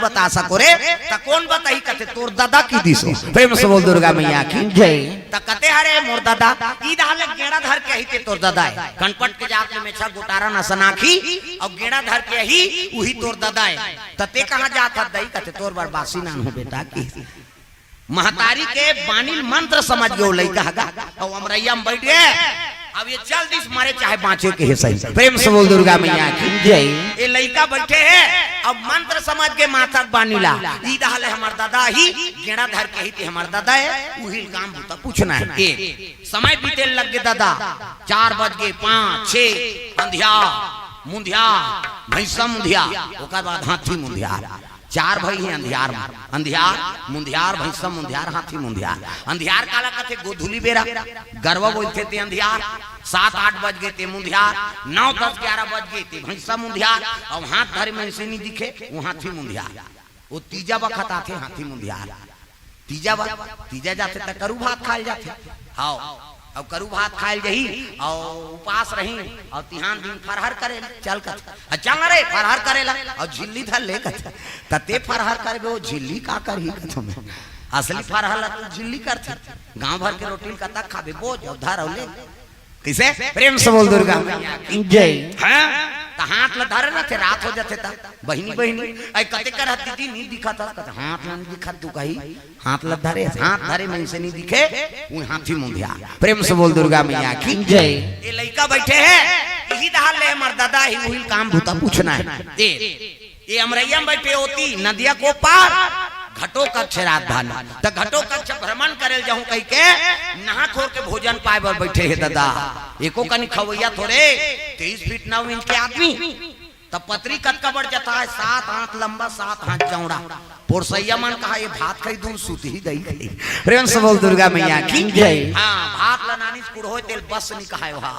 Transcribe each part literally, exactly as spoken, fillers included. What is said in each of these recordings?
बता सको रे, त कोन बताही? कथे तोर ददा किहिस हो। प्रेम से बोल दुर्गा मैया की जय। त कथे हरे मोर ददा, ई दहा ले गेंड़ा धर के आही ते तोर ददा हे। कनपट के जात ले मेछा गोटारन असन आँखी, अउ गेंड़ा धर के आही, उही तोर ददा हे। त ते कहाँ जात हस दई? कथे तोर बर बासी लानहूँ बेटा किहिस। महतारी के बानी ल मंत्र समझ गे ओ लइका ह गा, अउ अमरइया म बइठ गे। अब ये चल दिस मरे चाहे बाँचे के हे सही। प्रेम से बोल दुर्गा मैया की जय। ये लइका बइठे हे, अब मंत्र समझ गे माता के बानी ला। ई दहा ले हमर ददा आही, गेंड़ा धर के आही ते हमर ददा हे, उही ल काम बूता पूछना हे। ए, समय बीते लग गे ददा, चार बज गे, पाँच, छे, अंधियार, मुंधियार, भैंसा मुंधियार, ओकर बाद हाथी मुंधियार। चार भई हे अंधियार म, अंधियार, मुंधियार, भैंसा मुंधियार, हाथी मुंधियार। अंधियार काला कथे? गोधूली बेरा, गरवा बोलथे ते अंधियार। सात आठ बज गे ते मुंधियार, नौ दस ग्यारह बज गे ते भैंसा मुंधियार, अउ हाथ धरे मइनसे नी दिखे, वो हाथी मुंधियार। वो तीजा बखत आथे हाथी मुंधियार। तीजा बा, तीजा जाथे त करू भात खाय ल जाथे। हव, अउ करू भात खाय ल जाही, अउ उपास रही, अउ तिहान दिन फरहर करे ल चल कथे। अ, चल न रे, फरहर करे ला, अउ झिल्ली धर ले कथे। त ते फरहर करबे, ओ झिल्ली का करही कथों मैं। असली फरहर ला तो झिल्ली करथे। गांव भर के रोटी ल कतक खाबे, बोझ, अउ धर अउ ले। कइसे? प्रेम से बोल दुर्गा मैया की जय। हाँ? त हाथ ल धरे रथे, रात हो जाथे त बहिनी, बहिनी, अई कते कर हस दीदी, नी दिखत हस, कथे हाथ ल नी दिखत, तू कही हाथ ल धरे, हाथ धरे मइनसे नी दिखे, वो हाथी मुंधियार। प्रेम से बोल दुर्गा मैया की जय। ये लइका बइठे हे, इही दहा ले हमर ददा आही, उही ल काम बूता पूछना हे। ए, ये अमरइया म बइठे ओती, नदिया को पार, घटोत्कच राजधानी। त घटोत्कच भ्रमण करे ल जाहूँ कहिके, नहा खोर के भोजन पाय बर बइठे हे ददा। एको कनी खवइया थोरे, तेईस फीट नौ इंच के आदमी। त पतरी कतका बढ़ जाथे? सात हाथ लंबा, सात हाथ चौड़ा। पोरसइया मन कहा, ये भात खाही दून सुतही दई खाही। प्रेम से बोल दुर्गा मैया की जय। हाँ, भात ल नानिस कुड़होय तेल बस नी कहाय हा।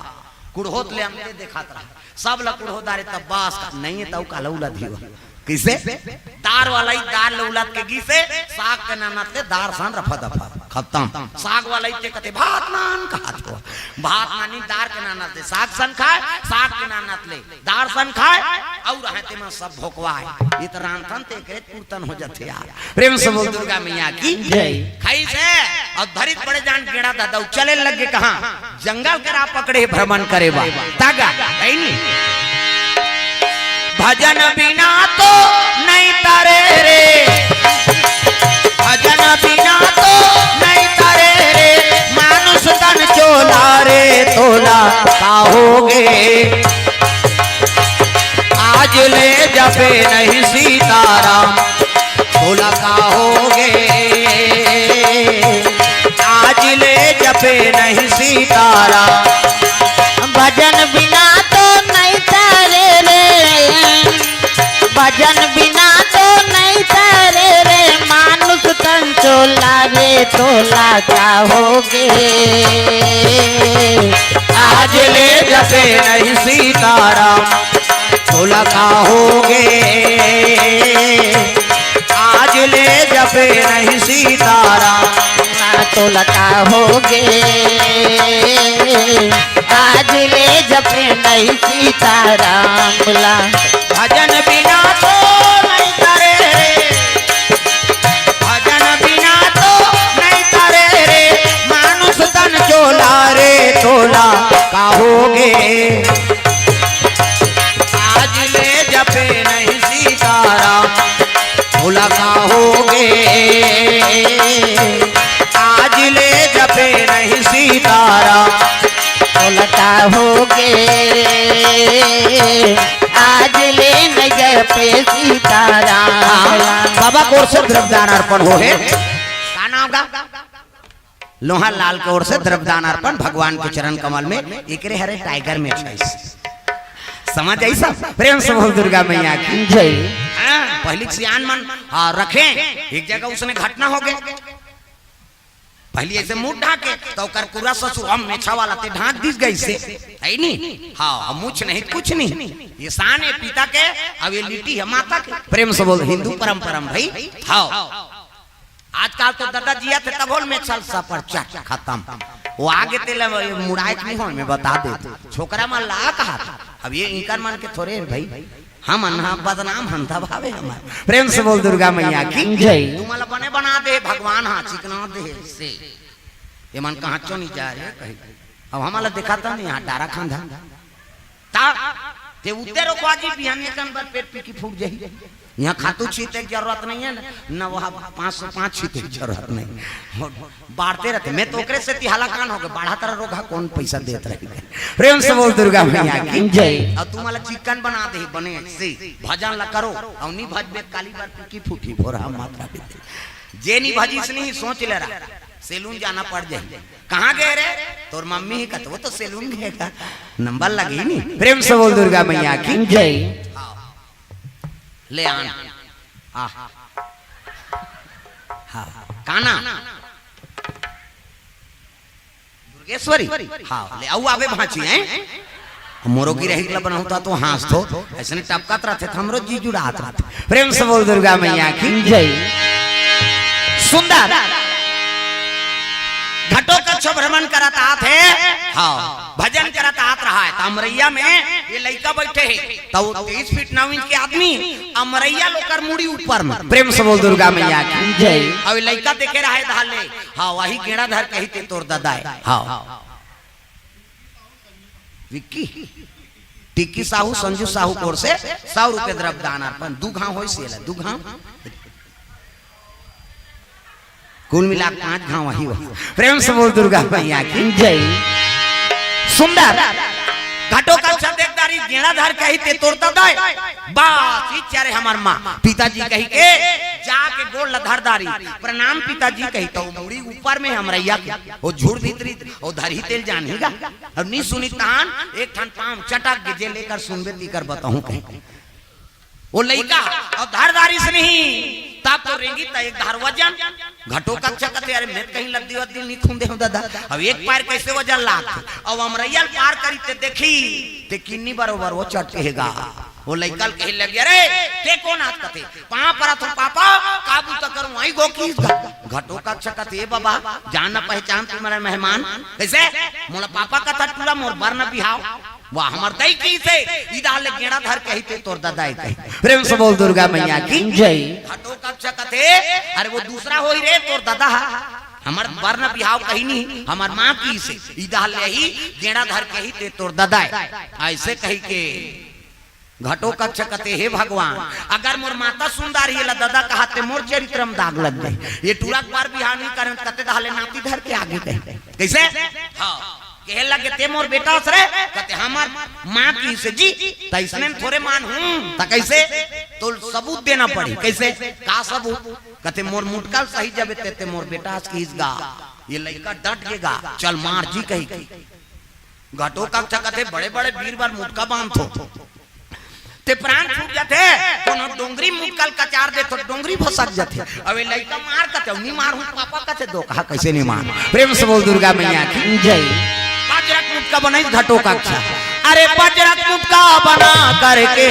कुड़होत ले अंते देखत रहा। सब ल कुड़हो दारे तब बस का, नहीं हे तउ काला उलद ही हो। कइसे? दार वाला ही दार ल उलद के गीसे, साग के नानत ले दार सन रफा दफा। खतम। साग वाला ही ते कथे भात नान कहात हो। भात नानी दार के नानत ले साग सन खाय, साग के नानत ले दार सन खाय, अउ रहे ते मन सब भोकवाय। ये त रांधथन ते एकरे पूरतन हो जाथे यार। प्रेम से बोल दुर्गा मैया की जय। खाइस हे, अउ धरिस बड़े जान गेंड़ा ददा, अउ चले लगे कहाँ? जंगल के राह पकड़े भ्रमण करे बर। तागा, है नी? भजन बिना तो नहीं तरे रे, भजन बिना तो नहीं तरे रे, मानुष तन चोला रे तोला का होगे। आज ले जपे नहीं सीताराम, तोला का होगे। आज ले जपे नहीं सीताराम। भजन बिना तो नहीं तरे रे, भजन बिना तो नहीं तरे रे, मानुष तन चोला रे तोला का होगे। आज ले जपे नहीं सीताराम, तोला का होगे। आज ले जपे नहीं सीताराम, तोला का होगे। आज ले जपे नहीं सीताराम ला। भजन बिना तो नहीं तरे रे, भजन बिना तो नहीं तरे रे, मानुष तन चोला रे तोला का होगे। आज ले जपे नहीं सीताराम, तोला का होगे। आज ले जपे नहीं सीताराम, तोला का होगे। आज ले नहीं जपे सीताराम। हाँ, बाबा के ओर से द्रव्यदान अर्पण होहे। का नाम का? लोहार लाल के ओर से द्रव्यदान अर्पण भगवान के चरण कमल में, एकरे हरे टाइगर में छइस। समझ आइस सब? प्रेम से बोल दुर्गा मैया की जय। हाँ, पहिली सियान मन, हाँ, रखे, एक जगह उसने घटना होगे। पहिली अइसे मुँह ढाँके, त ओकर पूरा ससुर हम मेछा वाला ते ढाँक दिस गइसे, है नी? हाँ, अब मुछ नहीं, कुछ नहीं। ये शान हे पिता के, अब ये लिट्टी हे माता के। प्रेम से बोल, हिंदू परंपरा में भाई, हाँ। आजकल तो ददा जियत हे तभो ले मेछा ल सपर चट खतम। वो आगे तेला मुड़ाए के नहीं हो, मैं बता देत। छोकरा मन ला कहा था। अब ये इंकर मन के थोरे हे भाई। हमन हा बदनाम हन तब हावे हमर। प्रेम से बोल दुर्गा मैया की जय। तुमला बने बना दे भगवान हा, चिकना दे से। ये मन कहाँ चो नहीं जाए कहीं। अब हमला दिखाता नहीं यहाँ डारा खांधा। ता ते उत्ते रोकवा जी, बिहान एक बार पेट पी की फूट जाही। यहाँ खातू छीते की जरूरत नहीं है ना, न वहाँ पाँच सौ पाँच छीते की जरूरत नहीं। बाढ़ते रहते, मैं तो ओकरे से तिहाला कान हो गए, बाढ़ा तरह रोगा कौन पैसा देत रही। प्रेम से बोल दुर्गा मैया की जय। और तुमला चिकन बना दे बने से, भजन ला करो, और नहीं भजबे काली बार पी की फूटी भोरा मात्रा भी दे। जे नहीं भजिस नहीं सोच ले रहा, सैलून जाना पड़ जाए। कहाँ गए रे? तोर मम्मी ही कहते, वो तो सैलून गए का, नंबर लगी नहीं। प्रेम से बोल दुर्गा मैया की जय। हाँ। ले आन। हाँ। हाँ। काना। दुर्गेश्वरी। हाँ, ले आऊ आवे भांची हैं। मोरो की रही ला बनाऊं ता तो हाँस थो। ऐसे नहीं टपकत रहते थे, हमरो जी जुड़ात रहते। प्रेम से बोल दुर्गा मैया की जय। सुंदर। घटोत्कच भ्रमण करत आत हे। हाँ, भजन करत आत रहा है। त अमरैया में ये लइका बैठे हे। त वो तेईस फीट नौ इंच के आदमी, अमरैया लोकर मुड़ी ऊपर में। प्रेम से बोल दुर्गा मैया की जय। अब ये लइका देखे रहा है धाले। हाँ, वही गेड़ा धर के ही ते तोर ददा है। हाँ। विक्की, टिक्की साहू, संजू साहू कोर से सौ रुपये द्रव्य दान अर्पण, दू घाव होई सेला, दू घाव। कुल मिला के पांच घाव वही हुआ। प्रेम से बोल दुर्गा मैया की जय। सुंदर। घटोत्कच देखदारी गेड़ा धर के ही ते तोर ददा है। बस, ई चारे हमर माँ, पिताजी कही के जाके गोड़ ला धरदारी, प्रणाम पिताजी कही, तो मुड़ी ऊपर में अमरैया के, वो झूड़ भीतरी, वो धरही तेल जान ही गा। अब नहीं सुनी तान, एक ठन पाँव चटक के जे लेकर सुनबे तीकर बताऊं कहीं। वो लइका, अब धारदारी से नहीं, तब तो रेंगी त एक धार वजन, घटोत्कच कथे, अरे मैं कहीं लद्दी वद्दी नहीं खूंदे हूँ दादा, अब एक पैर कैसे वजन लाग, अब अमरैया पार करी ते देखी, ते किन्नी बरोबर वो चटेगा। वो लइका कहे लगे, अरे ते कौन हाथ कथे, पाँव परत हूँ पापा, काबू तो करूँ, आई गो की घटोत्कच कथे, ए बाबा, जान न पहचान तुम्हारा मेहमान, कैसे? मोला पापा कथा टूरा, मोर बर न बिहाव। वाह, हमर दई की से, इदा ले गेड़ा धर के ही ते तोर ददा है कही। प्रेम से बोल दुर्गा मैया की जय। घटोत्कच कथे, अरे वो दूसरा होई रे तोर ददा हा। हमर बर न बिहाव कही नहीं, हमर माँ की से, इदा ले ही गेड़ा धर के ही ते तोर ददा है। ऐसे कही के घटोत्कच कथे, हे भगवान, अगर मोर माता सुंदर ही ला ददा कहाते मोर चरित्र में दाग लग गए। ये टूरा के बर बिहाव नहीं करन कते दहाले नाती धर के आगे कही। कैसे? हाँ। कहे लगे, "ते मोर बेटा हस रे?" कहते, "हमर माँ की से जी, त इसने में थोड़े मान हूँ।" त कैसे? तो सबूत देना पड़ी। कैसे? का सबूत? कहते, "मोर मुटकल सही जबे ते, ते मोर बेटा हस की इसगा।" ये लइका डट गेगा, "चल मार जी," कही की। घटोत्कच कथे, "बड़े बड़े वीर बर मुटका बांधथो।" ते प्राण छूट जाथे, कोनो डोंगरी मुक्कल कचार दे तो डोंगरी भसक जाथे। अबे लइका मार कथे, "नहीं मार हूँ पापा," कथे, "दो कहा कैसे नहीं मार।" प्रेम से बोल दुर्गा मैया की जय। वज्रक मुक्का बनाई घटोत्कच। अरे वज्रक मुक्का बना करके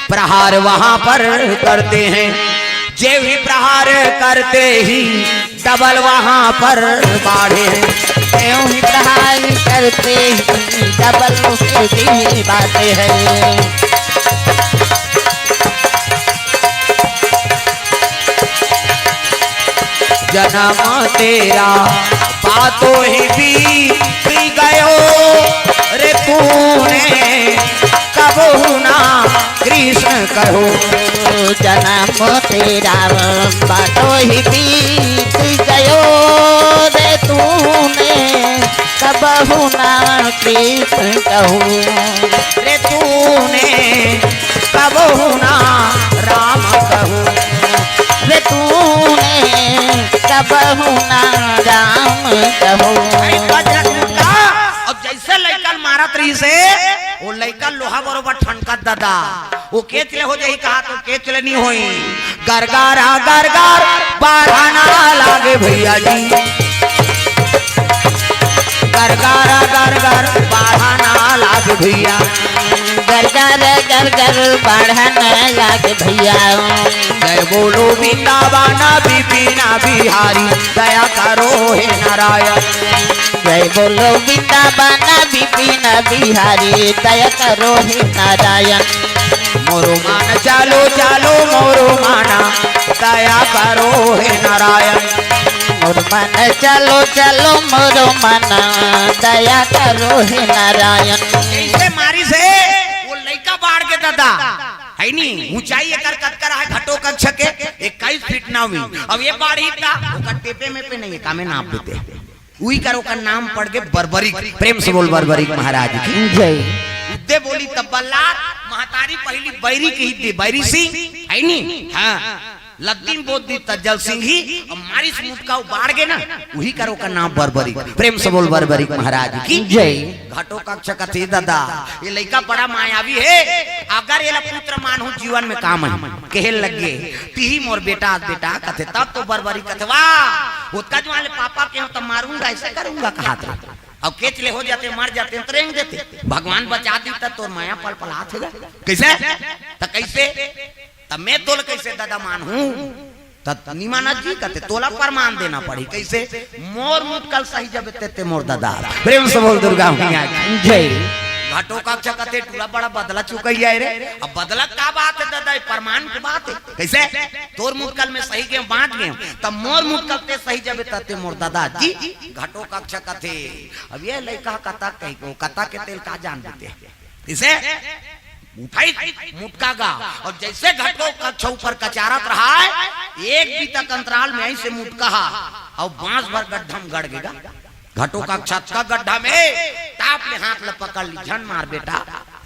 प्रहार वहां पर करते हैं, जे भी प्रहार करते ही डबल वहां पर बाढ़े। यूं ही प्रहार करते ही डबल उसकी बातें हैं। जन्म तेरा पातो ही बीत गयो रे तूने कबहू ना कृष्ण कहो। जन्म तेरा बातो ही बीत गयो रे तूने कबहू ना कृष्ण कहो। रे तूने कबहू ना राम कहो। रे तूने कबहू ना राम कहो। अरे वज्रक मुक्का, अब जैसे लइकन मारत रही से, वो लइका लोहा बरोबर ठनकत दादा। वो केच ले हो जाही कहा तो केच ले नहीं होई। गरगारा गरगार बढ़ाना लागे भैया जी। गरगारा गरगार बढ़ाना लागे भैया। गरगारा गरगार बढ़ाना लागे भैया। जय बोलो वृंदावन विपिन बिहारी, दया करो हे नारायण। जय बोलो वृंदावन विपिन बिहारी, दया करो हे नारायण। मोरो मन चलो, चलो मोरो मन, दया करो हे नारायण। मोरो मन चलो, चलो मोरो मन, दया करो हे नारायण। जइसे मारिस हे, वो लइका बाढ़ गे दादा, हइ नी? ऊंचाई एकर कतका रहय? घटोत्कच के इक्कीस फीट नौ इंच। अब ये बाढ़ही त ओकर टेपे में पे नहीं है, कामे नाप देते। उही कर ओकर नाम पड़ गे बर्बरीक। प्रेम से बोल बर्बरीक महाराज की। जय। उद्दे बोली तब बल्लार, महतारी पहिली बैरी कहि दे, बैरी सिंह, हइ नी? हाँ। लद्दी म बोल दी तज्जल सिंह ही, अउ मारिस मुटका, बाढ़ गे ना, उही कर ओकर नाम बर्बरीक। प्रेम से बोल बर्बरीक महाराज की। जय। घटोत्कच कथे, दादा, ये लइका बड़ा मायावी हे, अगर एला पुत्र मानहूं जीवन में काम आही। कहे लगे, तिही मोर बेटा, बेटा कथे, तब तो बर्बरीक कथे, वाह, ओतका जुवार ले पापा केहेंव त मारूंगा, ऐसे करूंगा कहात रहे। अब केच ले हो जाते, मर जाते, त रेंग देते। भगवान बचा दी त तोर मया पलपलात हे। कइसे? त कइसे? त मैं तोला कइसे दादा मानहूं? त निमानंद जी कथे, तोला प्रमाण देना पड़ही। कइसे? मोर मुटका ल सहि जबे ते, ते मोर दादा। प्रेम से बोल दुर्गा मैया की। जय। घटोत्कच कथे, टूरा बड़ा बदला चुकइया हे रे। अब बदला का बात हे दादा? ये प्रमाण के बात हे। कइसे? तोर मुटका ल मैं सहि गेंव, बांच गेंव, त मोर मुटका ल ते सहि जबे त ते मोर दादा जी। घटोत्कच कथे, अब ये लइका कथा कही को, कथा के तेल का जान देते। कइसे? उठाइस मुटका गा, अउ जइसे घटोत्कच ऊपर कचारत रहय, एक बीता के अंतराल में अइसे मुटका हा, अउ बांस भर गड्ढा म गड़ गे गा। घटोत्कच अतका गड्ढा में, टाप ले हाथ ल पकड़ ली, झन मार बेटा,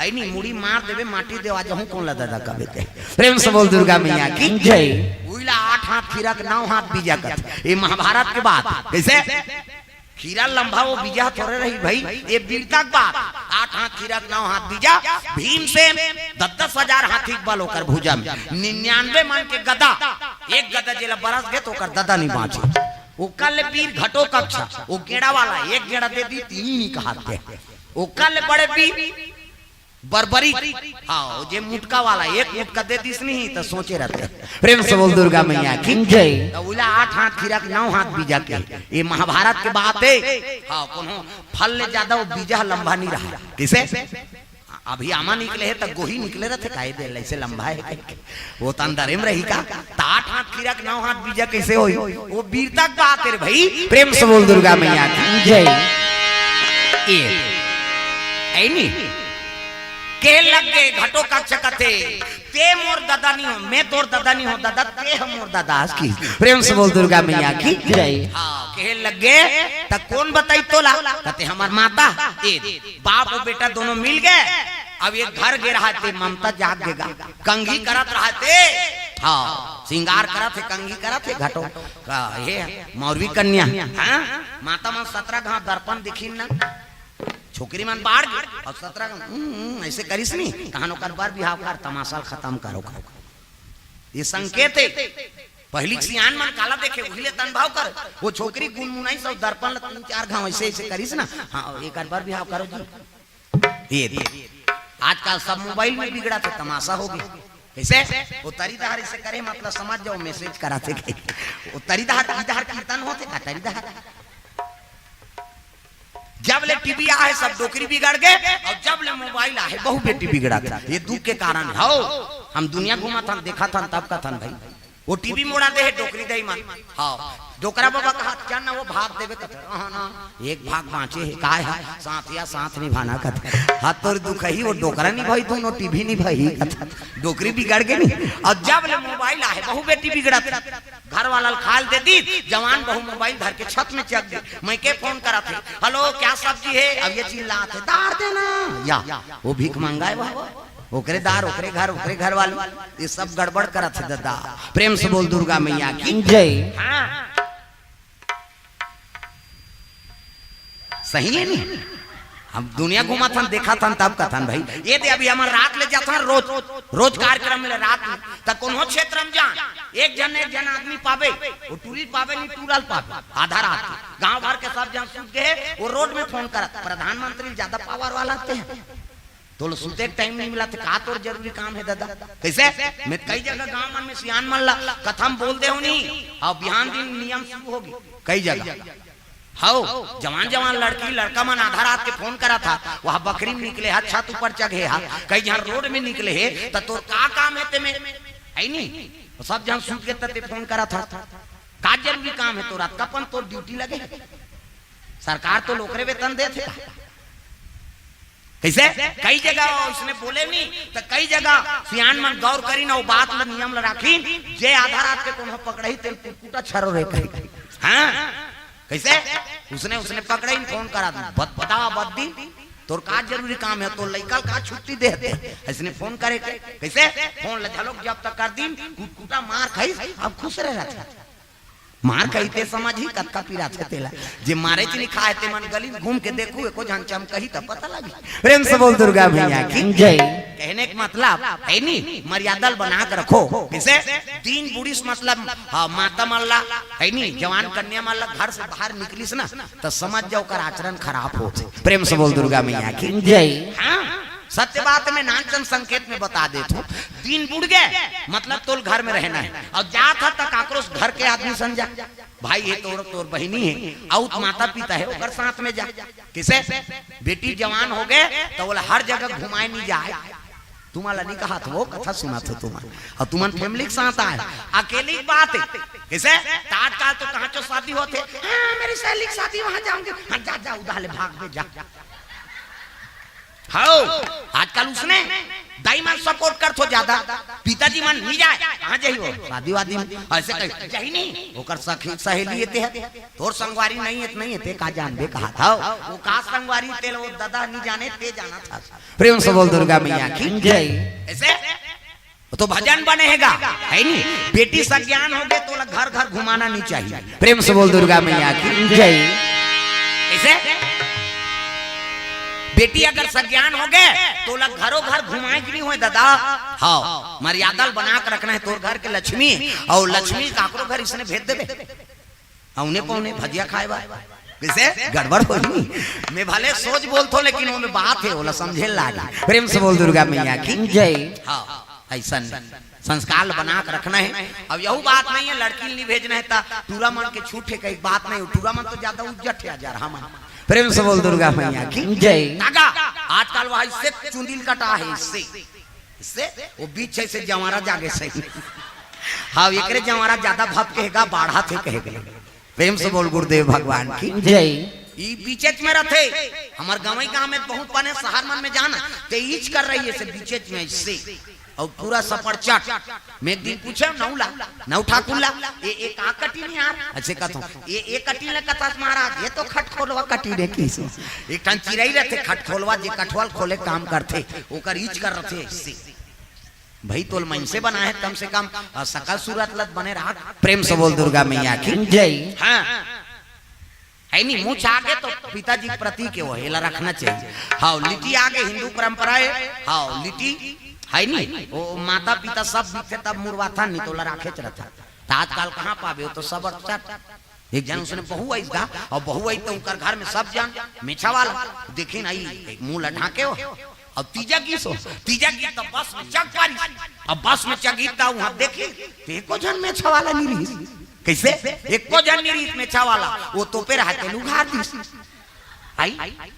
हइ नी, मुड़ी मार देबे, माटी देवा जहूं कोन ल दादा कबे ते। प्रेम से बोल दुर्गा मैया की। जय। उही ला आठ हाथ खीरा के नौ हाथ बीजा कथे। ये महाभारत के बात। कइसे? खीरा लंबा, वो बीजा थोरे रही भाई, ये वीरता के बात। आठ हाथ खीरा के नौ हाथ बीजा, भीमसेन दस दस हजार हाथी के बल ओकर भुजा में, निन्यानवे मन के गदा, एक गदा जेला बरस गे त ओकर ददा नहीं बांचे। ओकर ले वीर घटोत्कच, वो गेड़ा वाला, एक गेड़ा दे दी, तीन ही कहात हे। ओकर ले बड़े वीर बर्बरीक, हाँ, जे मुटका वाला, एक मुटका दे दिस नहीं, त सोचे रहते। प्रेम से बोल दुर्गा मैया की। जय। त उही ला आठ हाथ खीरा के नौ हाथ बीजा के, ये महाभारत के बात हे। हाँ, कोनो फल ले जादा वो बीजा लंबा नहीं रहय। कइसे? अभी आमा निकले हे, त गोही निकले रहथे, काहे दे, अइसे लंबा हे कहिके। वो त अंदरे में रही का? त आठ हाथ खीरा के नौ हाथ बीजा कइसे होही? वो वीरता के बात हे रे भाई। प्रेम से बोल दुर्गा मैया की। जय। ए, हइ नी? कहे लगे घटोत्कच कथे, ते मोर ददा नहीं हो, मैं तोर ददा नहीं हो, ददा ते ह मोर ददा हस की। प्रेम से बोल दुर्गा मैया की। जय। हाँ, कहे लगे, त कोन बताइस तोला? कथे हमर माता, ए, बाप अउ बेटा दोनों मिल गे, अब ये घर गे रहय ते ममता जाग गे गा, कंघी करत रहय ते, हाँ, सिंगार करत हे, कंघी करत हे, घटो, का, हे, मौरवी कन्या, हाँ, माता मन सतरा घांव दर्पण देखिन ना, छोकरी मन बाढ़ गे, अउ सतरा घांव, हम्म, हम्म, अइसे करिस नी, तहन ओकर बर बिहाव कर, तमाशा ल खतम करो, करो। ये संकेत हे, पहिली के सियान मन काला देखे, उही ले त अनुभव कर, वो छोकरी गुनगुनाइस अउ दर्पण ल तीन चार घांव अइसे, अइसे करिस ना, हाँ, एकर बर बिहाव करो जी। ये दे। आजकल सब मोबाइल में बिगड़त हे, तमाशा हो गे। कइसे? वो तरी डहर अइसे करे, मतलब समझ जाओ, मैसेज कराथे के। वो तरी डहर, ई डहर कीर्तन होथे का? तरी डहर। जब ले टीवी आहे, सब डोकरी बिगड़ गे, अउ जब ले मोबाइल आहे, बहू बेटी बिगड़त हे। ये दुख के कारण हे। हम दुनिया घूमत हन, देखत हन, तब कथन भाई। वो टीवी मोड़ा दे हे डोकरी दई मन। हाँ, डोकरा बाबा कहा, "चल ना, वो भाग देबे," कथे, "हाँ ना, एक भाग बांचे हे, काय हे? साथ या साथ निभाना," कथे। हाँ, तोर दुख ही, वो डोकरा निभाही, दोनों टीवी निभाही, कथे। डोकरी बिगड़ गे नी। अउ जब ले मोबाइल आहे, बहू बेटी बिगड़त हे। घर वाला ल खाल दे दी, जवान बहू मोबाइल धर के छत में चढ़ दी। मइके फोन करत हे, "हेलो, क्या सब्जी हे?" अब ये चिल्लात हे, "दार देना।" या, वो भीख मंगाए हुआ। ओकरे दार, ओकरे घर, ओकरे घर वाली, ये सब गड़बड़ करत हे दादा। प्रेम से बोल दुर्गा मैया की। जय। हाँ। सही हे नी? हम दुनिया घूमत हन, देखत हन, तब कथन भाई। ये दे अभी हमर रात ले जात हन, रोज, रोज कार्यक्रम में ले रात में। त कोनो क्षेत्र में जान, एक झन, एक झन आदमी पाबे, वो टूरी पाबे नी, टूरा ल पाबे। आधा रात के। गांव भर के सब झन सूत गे हे, वो रोड में फोन करत, "प्रधानमंत्री ल जादा पावर वाला ते।" तोला सुते के टाइम नहीं मिलत हे, का तोर जरूरी काम हे दादा? कइसे? मैं कई जगह गांव मन में सियान मन ला कथा म बोल दे हूं नी, अउ बिहान दिन नियम शुरू होगे कई जगह। हव, जवान जवान लड़की लड़का मन आधा रात के फोन करत हा, वह बकरी में निकले हा, छत ऊपर चघे हा, कई झन रोड में निकले हे, त तोर का काम हे तेमे? है नी? तो सब झन सूत के त ते फोन करत हा, का जरूरी काम हे तोर? रात का अपन तोर ड्यूटी लगे हे, सरकार तो ओकरे वेतन देथे। कइसे? कई जगह उसने बोले नी, त कई जगह सियान मन गौर करिन, अउ बात ल नियम ल राखिन, जे आधा रात के कोनो पकड़ही, तेल कुटकुटा छरो रे कही। हाँ, कइसे? उसने, उसने पकड़िन, फोन करा दिन, बत-, बतावा बत दिन, तोर का जरूरी काम हे, तोर लइका ल का छुट्टी दे दे, अइसने फोन करे के, कइसे? फोन ल झलोक जब्त कर दिन, कुटकुटा मार खाइस, अब खुश रह रहत हे। मार खाही ते समझही कतका पीरा थे तेला। जे मारे च नइ खाय ते मन गली में घूम के देखू, एको झन चमकही त पता लगी। प्रेम से बोल दुर्गा मैया की जय। कहने के मतलब है नी, मर्यादा ल बना के रखो। कइसे? दिन बुढ़िस मतलब, हाँ, माता मन ला, है नी, जवान कन्या मन ला घर से बाहर निकलिस ना, त समझ जाओ ओकर आचरण खराब होथे। प्रेम से बोल दुर्गा मैया की जय। हाँ, सत्य बात में नानचन संकेत में बता देत हूँ, दिन बुड़ गे, मतलब तोल घर में रहना हे, अउ जात हा त काकरो घर के आदमी सन जा, भाई हे तोर, तोर बहिनी हे, अउ माता पिता हे, ओकर साथ में जा। कइसे? बेटी जवान हो गे त ओला हर जगह घुमाए नइ जाय। तुमन ला नइ कहत हों, कथा सुनात हों तुमन, अउ तुमन फैमिली के साथ आय, अकेली के बात हे। कइसे? त आजकल तो कहाँ चो शादी होथे, हाँ, मेरी सहेली की शादी, वहाँ जाऊंगी। हाँ, जा, जा, उधार ले भाग बे, जा। हव, आजकल उसने दाई मन सपोर्ट करथो ज्यादा, पिताजी मन नइ जाय, कहाँ जाही वो? शादी वादी में अइसे कही, जाही नहीं, ओकर सखी सहेली हे ते हे, तोर संगवारी नइ हे, नइ हे, ते का जानबे कहत हव, वो का संगवारी, तेल वो ददा नइ जाने, ते जानत हस। प्रेम से बोल दुर्गा मैया की जय। अइसे तो भजन बने हे गा, है नी? बेटी सज्ञान हो गे त ओला घर घर घुमाना नइ चाहिए। प्रेम से बोल दुर्गा मैया की जय। कइसे? बेटी अगर सज्ञान हो गे त ओला घरो घर घुमाए के नइ होय ददा। हव, मर्यादा ल बना के रखना हे, तोर घर के लक्ष्मी, अउ लक्ष्मी काकरो घर अइसने भेज देबे। औने पौने भजिया खाय बर, कइसे? गड़बड़ होही। मैं भले सोच बोलथों, लेकिन ओमे बात हे, ओला समझे लागे। प्रेम से बोल दुर्गा मैया की जय। हाँ, अइसन संस्कार ल बना के रखना हे। अब यहू बात नइ हे, लड़की ल नइ भेजना हे त टूरा मन के छूट हे, कहीं बात नइ हे, टूरा मन तो ज्यादा उज्जट हे, हजार हमन। प्रेम से बोल दुर्गा मैया की जय। तागा, आजकल वह अइसे चुंदी ल कटा हे, अइसे, अइसे, वो बीच हे से जंवारा जागे सही। हाँ, एकरे जंवारा ज्यादा भपके हे गा, बाढ़त हे कहे गे। प्रेम से बोल गुरुदेव भगवान की जय। ई बीचेच में रथे। हमर गंवई गांव में बहुत बने, शहर मन में जाना, ते ईच कर रही हे से बीचेच में अइसे। अउ पूरा सपड़चट। मैं एक दिन पूछेंव नऊ ला, नऊ ठाकुर ला, ए, ए का कटिन यार? अइसे कथों, ए, ए कटिन ला कथस महाराज, ए तो खटखोलवा कटिन हे किस। एक ठन चिरई रथे खटखोलवा, जे कठवा ल खोले काम करथे, ओकर ईच कर रथे अइसे। भई तोल मइनसे बनाय हे, कम से कम, अ, सकल सूरत ल त बने राख। प्रेम से बोल दुर्गा मैया की जय। हाँ। है नी, मूछ आगे तो पिताजी के प्रतीक हे, वो एला रखना चाहिए। हाँ, लिटी आगे हिंदू परंपरा हे। हाँ, लिटी है नी, वो माता पिता सब बीतथे तब मुड़वाथन, नइ तो ओला राखेच रथन। त आजकल कहाँ पाबे, वो तो सब चट। एक झन उसने बहू आइस गा, अउ बहू आइस त उनकर घर में सब झन मेछा वाला, देखिन आई, मुंह ला ढांके हो। अब तीजा गीस हो, तीजा गीस त बस में चघ पारिस। अब बस में चघिस त उहाँ देखिस, त एको झन मेछा वाला नइ रिहिस। कइसे? एको झन नइ रिहिस मेछा वाला, वो तोपे रहा तेन उघार दिस। आई,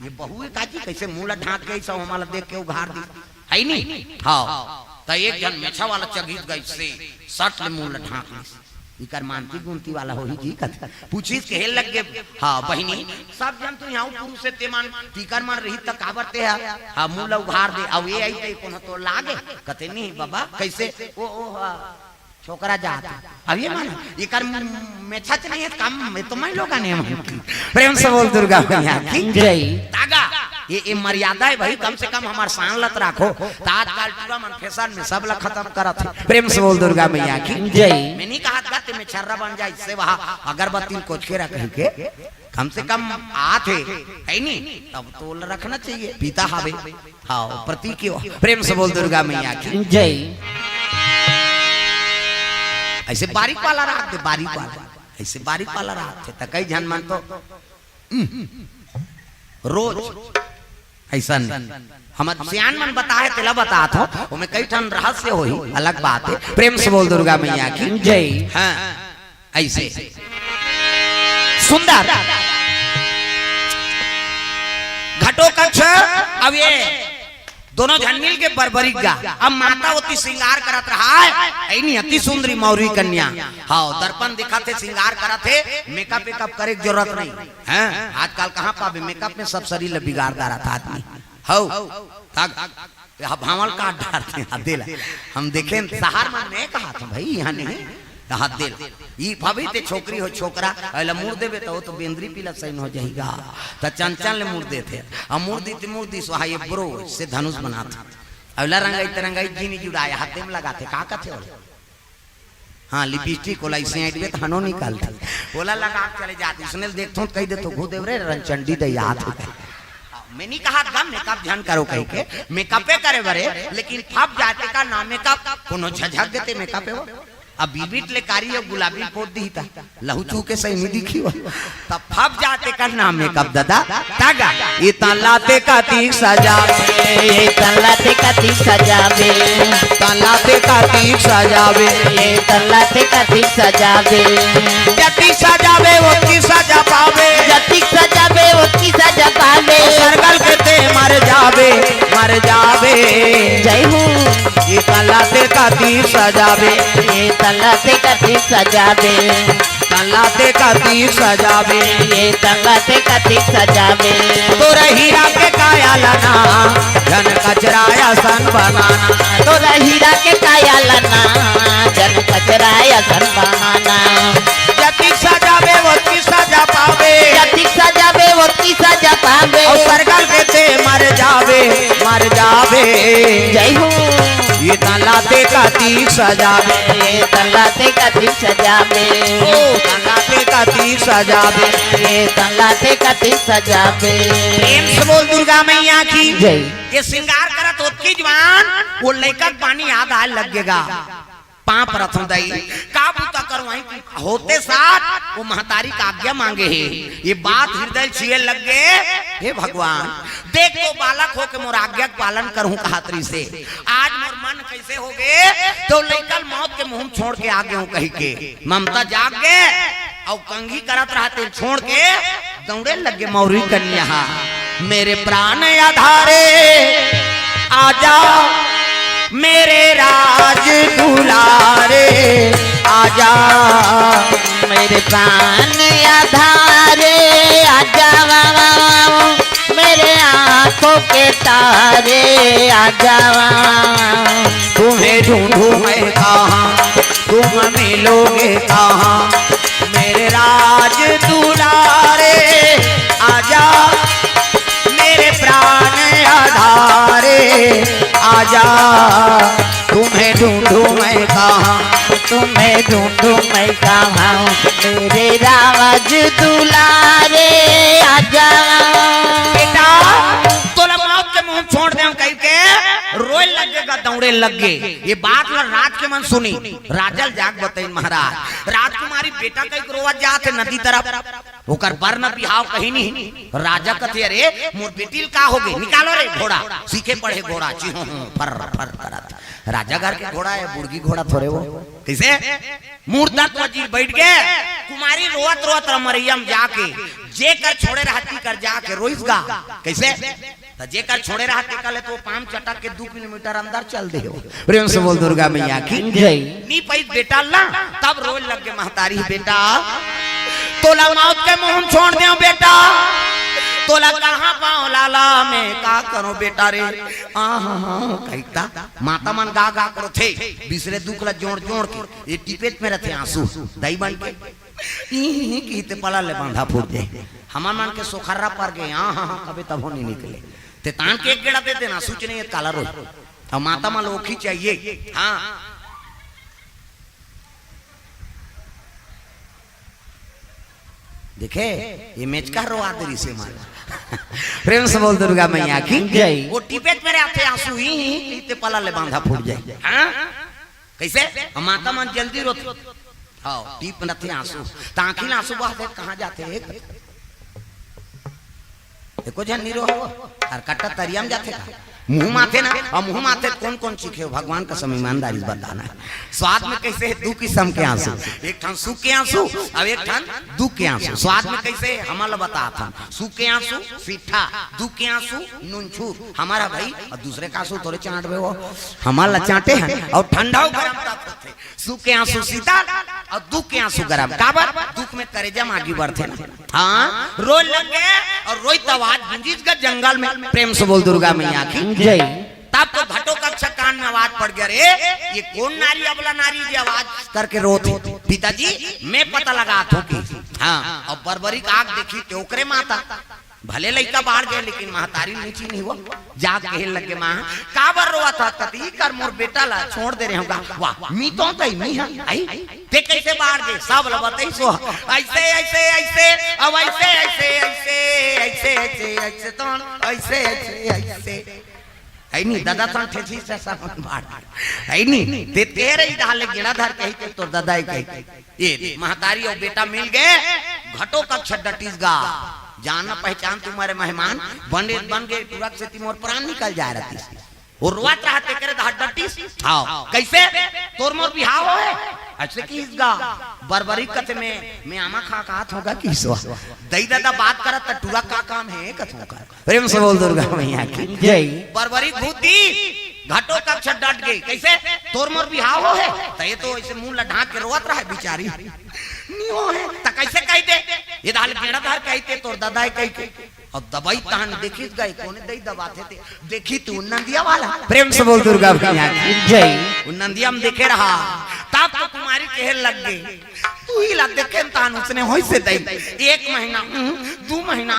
ये बहू हे काजी, कइसे मुंह ला ढांक के सब हमला देख के उघार दिस। है नी? हाँ। त एक झन मेछा वाला चघिस गा अइसे, सट ले मुंह ला ढांक लिस। इकर मानती गुनती वाला होही जी कथे। पूछिस कहे लग गे, हाँ बहिनी, सब झन तो इहाँ पुरुष हे, ते मन पीकर मन रही त काबर ते हा, हाँ, मुंह ला उघार दे, अउ ये आई ते कोनो तो लागे, कथे नहीं बाबा, कइसे? ओ, ओ, हाँ, छोकरा जात। अब ये मन, इकर मेछा च नहीं हे, कम में तो मैं लोग ने मन। प्रेम से बोल दुर्गा मैया की जय। तागा, ये, ये मर्यादा हे भाई, कम से कम हमर शान ल त राखो। त आजकल टूरा मन फैशन में सब ला खतम करत हे। प्रेम से बोल दुर्गा मैया की जय। मैं नइ कहत गा ते मेछर्रा बन जा, अइसे वहा अगरबत्ती ल कोचके रख कहि के, कम से कम आत हे, है नी? तब तो ल रखना चाहिए, पिता हवे। हाँ, प्रतीक हे वो। प्रेम से बोल दुर्गा मैया की जय। अइसे बारीक वाला राख दे, बारीक वाला। अइसे बारीक वाला राख दे, त कई झन मन तो रोज अइसन। हमर सियान मन बताय हे, तेला बतात हों, ओमे कई ठन रहस्य होही, अलग बात हे। प्रेम से बोल दुर्गा मैया की जय। हाँ, अइसे सुंदर अच्छा, अब ये दोनों झन मिल के बरबरी गा। अब माता ओती श्रृंगार करत रहा है, ऐनी अति सुंदरी मौरी कन्या। हाँ, दर्पण दिखत हे, श्रृंगार करत हे, मेकअप वेकअप करे के जरूरत नहीं है। आजकल कहाँ पाबे मेकअप में, सब शरीर ल बिगाड़ डारत आदमी। हौ, तक, ये भांवल काट डारथे, हाँ, दे ला। हम देखे शहर मन में कहा था भाई, यहाँ नहीं, कहा दे ला। ई भाभी ते छोकरी हो छोकरा, अइला मुड़ देबे त ओ तो बेंदरी पीला सैन हो जाएगा। त चंचल ले मुड़ देथे, अब मुड़ दी ते मुड़ दी, सुहा ये ब्रो से धनुष बनाथे। अइला रंगाई ते रंगाई जीनी जुड़ाया, हाथे में लगाथे, का कथे ओला? हाँ, लिपस्टिक ओला इसे ऐंटबे त हनो निकालथे। ओला लगा के चले जाथे, उसने देखथों त कहि देथों, "घू देव रे, रंचंडी दे याद हे।" मैं नहीं कहा गा मेकअप झन करो कहि के, मेकअपे करे बरे, लेकिन फब जाते का नाम मेकअप, कोनो झझक देते मेकअप हे वो। अब बीबिट ले कारी अउ गुलाबी पोत दी ता, लहू चूह के सही नहीं दिखी वो। तब फब जाते का नाम मेकअप दादा, तागा। इतना लाते का तीक सजावे, इतना लाते का तीक सजावे, इतना लाते का तीक सजावे, इतना लाते का तीक सजावे। जतिक सजावे, ओतकी सजा पावे। जतिक सजावे, ओतकी सजा पावे। सरगल के ते मर जावे, मर जावे। जय हो। इतना लाते का तीक सजावे, इतना लाते का तीक सजावे। तलाते का तीर सजावे, इतना लाते का तीर सजावे। तोरा हीरा के काया लाना, झन कचरा असन बनाना। तोरा हीरा के काया लाना, झन कचरा असन बनाना। जतिक सजावे, ओतकी सजा पावे। जतिक सजावे, ओतकी सजा पावे। अउ सरगल के ते मर जावे, मर जावे। जय हो। इतना लाते का तीर सजावे। इतना लाते का तीर सजावे। ओ, इतना लाते का तीर सजावे। इतना लाते का तीर सजावे। प्रेम से बोल दुर्गा मैया की। जय। ये श्रृंगार करत ओतकी जवान, वो लइका के पानी याद आए लगेगा। पाँव परत हंव दाई, का बूता करवाई कि होते साथ वो महतारी का आज्ञा मांगे हे। ये बात हृदय छुए लग गे, हे भगवान, देख तो बालक हो के मोर आज्ञा के पालन करहूं कहत रहिसे। आज मोर मन कैसे हो गे, तो लइका ल मौत के मुंह में छोड़ के आ गे हंव कहि के ममता जाग गे, अउ कंघी करत रहते छोड़ के दौड़े लग गे मौरी कन्या। मेरे प्राण आधारे आजा, मेरे राज दुलारे आजा। मेरे प्राण आधारे आजा, मेरे आंखों के तारे आजा। तुम्हें ढूंढूं मैं कहाँ, तुम मिलोगे कहाँ, मेरे राज दुलारे आजा, मेरे प्राण आधारे आजा। तुम्हें ढूंढूं मैं कहाँ, तुम्हें ढूंढूं मैं कहाँ, मेरे राज दुलारे आजा। बेटा, तोला मौत के मुंह छोड़ देंव कहि के रोए लग गे, दौड़े लग गे। ये बात ल राज के मन सुनी। राजा ल जाके बताइन महाराज। राजकुमारी बेटा कहि के रोवत जात हे नदी तरफ। ओकर बर न बिहाव कहीं नहीं। राजा कथे, "अरे, मोर बेटी ल का हो गे? निकालो रे घोड़ा।" सीखे पढ़े घोड़ा, चिहो हो, फर फर करत। राजा घर के घोड़ा हे, बुड़गी घोड़ा थोरे वो। कइसे? मूड़ दर्द वजीर बइठ गे। कुमारी रोवत रोवत रमरइया में जाके, जेकर छोड़े रहत तेकर जाके रोइस गा। कइसे? त जेकर छोड़े रहत तेकर ले तो पाम चटक के दू किलोमीटर अंदर चल दे हो। प्रेम से बोल दुर्गा मैया की। जय। नी पाइस बेटा ल ना, तब रोए लग गे महतारी, "बेटा, तोला मौत के मुंह में छोड़ देंव बेटा, तोला कहाँ पांव लाला, मैं का करों बेटा रे।" आ हा हा, कहिता माता मन गा गा के रोथे, बिसरे दुख ल जोड़ जोड़ के, ये टिपेच में रथे आंसू, दई बन के। ई ही ही कहिते पला ले बांधा फूट जाए। हमर मन के सोखर्रा पर गे, आ हा हा, कबे तभो नहीं निकले। ते तान के एक गेड़ा दे देना, सूच नहीं है काला रोई। अउ माता मन ल ओखी चाहिए। हाँ। देखे, ये मेचका रोवा दे रिसे माला। प्रेम से बोल दुर्गा मैया की। जय। वो टिपेच में रथे आंसू ही, ही, ही, ते पला ले बांधा फूट जाए। हाँ? कइसे? हम माता मन जल्दी रोथे। हाँ, टीप नथे आंसू। त आंखी ल आंसू बहथे, कहाँ जाथे? एको झन नी रोहे वो। अउ कट्टा तरिया में जाथे का? मुंह माथे ना, अउ मुंह माथे त कोन कोन चीखे हो? भगवान कसम, ईमानदारी से बताना हे। स्वाद में कइसे हे? दू किसम के आंसू, एक ठन सुख के आंसू अउ एक ठन दुख के आंसू। स्वाद में कइसे हे? हमन ल बतात हन, सुख के आंसू सीठा, दुख के आंसू नूनछूर। हमर ह भई, अउ दूसरे के आंसू थोरे चांटबे हो, हमन ल चांटे हन। अउ ठंडा अउ गरम तक होथे, सुख के आंसू शीतल अउ दुख के आंसू गरम। काबर? दुख में करेजा म आगी बरथे ना। हाँ, रोय लग गे अउ रोइस त आवाज गूंजिस गा जंगल में। प्रेम से बोल दुर्गा मैया की जय। तब तो घटोत्कच कान में आवाज पड़ गे, "अरे, ये कोन नारी, अबला नारी जे आवाज करके रोथे? पिताजी, मैं पता लगाथंव कि।" हाँ, अउ बरबरी के आंख देखिस त ओकरे माता। भले लइका बाढ़ गे, लेकिन महतारी ल नइ चिन्हिस वो। जाके कहे लग गे, "माँ, काबर रोवत हस?" कथे, "इही कर मोर बेटा ला छोड़ दे रहेंव गा।" "वाह, मी तो तई मी हा, आई, तैं कइसे बाढ़ गे?" सब ल बतइस वो। "अइसे, अइसे, अइसे, अउ अइसे, अइसे, अइसे, अइसे, अइसे, अइसे, तोन, अइसे, अइसे, अइसे।" हइ नी, ददा तोन ठेसी से सब बाढ़ गे। हइ नी, तैं तेरे ही डाले गेड़ा धर कहिते तोर ददा ही कही। ए, महतारी अउ बेटा मिल गे, घटोत्कच डटिस गा। जान पहचान तुम्हरे मेहमान, बने बन गे टुरा के सेती मोर प्राण निकल जाय रहतिस। वो रोवत रहा तेकरे डहर डटिस। हाँ, कइसे? "तोर मोर बिहाव होहे?" अइसे किहिस गा। बरबरी कथे में, में आमा खा खात हों गा किहिस वो। दई ददा बात करत त टुरा का काम हे कथों का। प्रेम से बोल दुर्गा मैया की जय। बरबरी भूती, घटोत्कच डट गे। कइसे? "तोर मोर बिहाव होहे?" त ये तो अइसे मुंह ल ढांक के रोवत रहा बिचारी। "नी होहे।" त कइसे कहि दे? ये डाल गेड़ा धर कहिते तोर ददा हे कहिके। अउ दबई तहन देखिस गा, कोने दई दबाथे ते। देखिस त नंदिया वाला। प्रेम से बोल दुर्गा मैया की जय। वो नंदिया म देखे रहा। तब तो कुमारी कहे लग गे, "तुही ला देखेन तहन उसने होइसे दई।" एक महीना, हम्म, दू महीना,